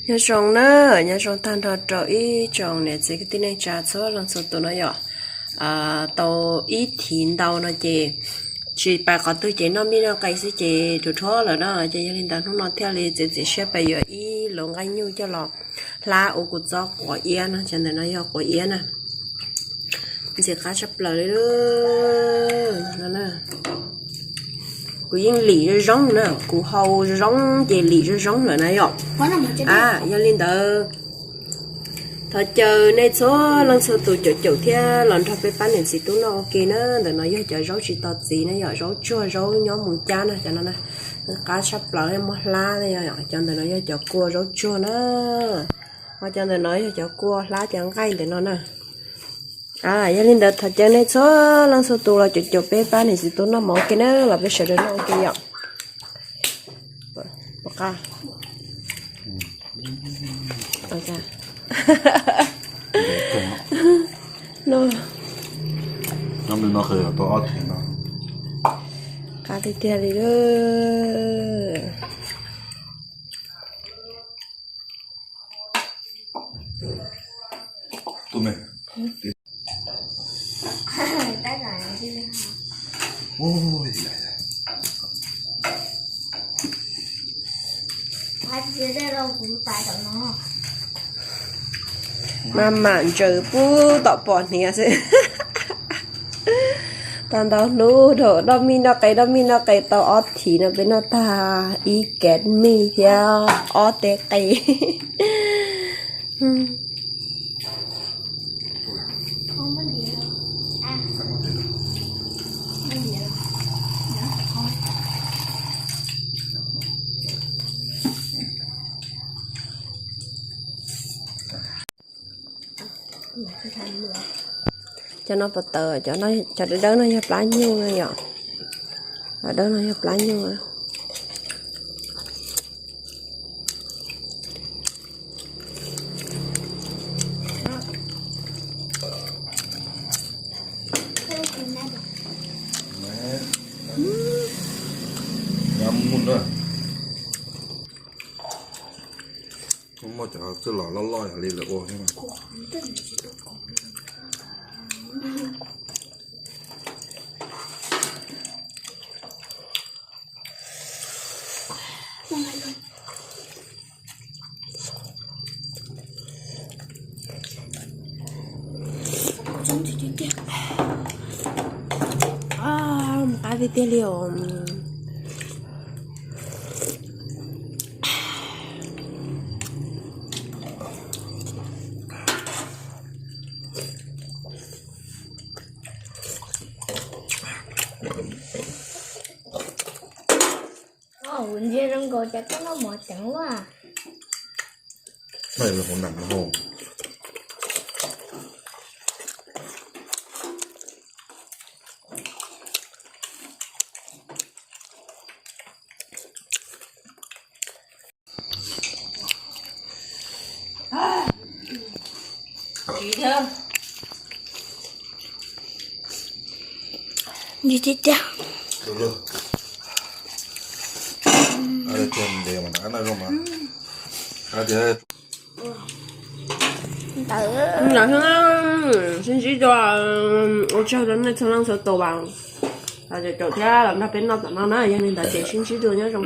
Nyob zoo na, nyob zoo tag nrho rau ib tsoom niam txiv kwv tij neej tsa txhua leej txhua tus no yom. Tau ib thiv ntau no ces tsis pais qhov twg ces noj mij noj qe xwb ces dhuav dhuav lawm no ces yog li ntawd hnub no thiaj li txiav txim siab pais yuav ib lub nqaij nyuj coj los hlab ua kuv txoj quav iab no. Cov ntawm no yog quav iab na. Ntxim qab tshaj plaws li. Kuv yeej lim zoo zoo na, kuv hau zoo zoo ces lim zoo zoo lawm na yom. Yog li ntawd thov caw nej txhua leej txhua tus caum caum thiab los nrog peb pab niam txiv tub noj ua ke na. Ntawm no yog cov zaub tsis tau txiv na yom, zaub tsuag zaub nyob mus cab na cov no na. Qab tshaj plaws muab hlab, cov ntawm no yog cov kua zaub tsuag na. Ho cov ntawm no yog cov kua hlab cov nqaij ntawm no na. Yog li ntawd thov caw nej txhua leej txhua tus los caum caum peb pab niam txiv tub noj mov ua ke na, los peb sawv daws noj ua ke yom. Qab tiag tiag li. Maj mam ntsaws pub tom pom hniav xwb. Tau ntau hnub dhau noj mij noj qe noj mij noj qe tau ob thiv no peb noj tag ib kav mij thiab ob teg qe. Cov no puas tawv, cov dawb dawb no yog plab nyuj na yom. Cov dawb no yog plab nyuj. Muaj cov txwj los loj loj yog li lawv ua thiab. Qab tiag tiag li os. Ntsia zoo nkaus cas koj noj mov ceev ua. Ntsis tiag tiag. Sib ntsib dua, ua tsaug rau nej txhua leej txhua tus as, caum thiab los nrog peb noj tom no na, yog li ntawd ces sib ntsib dua nyob zoo.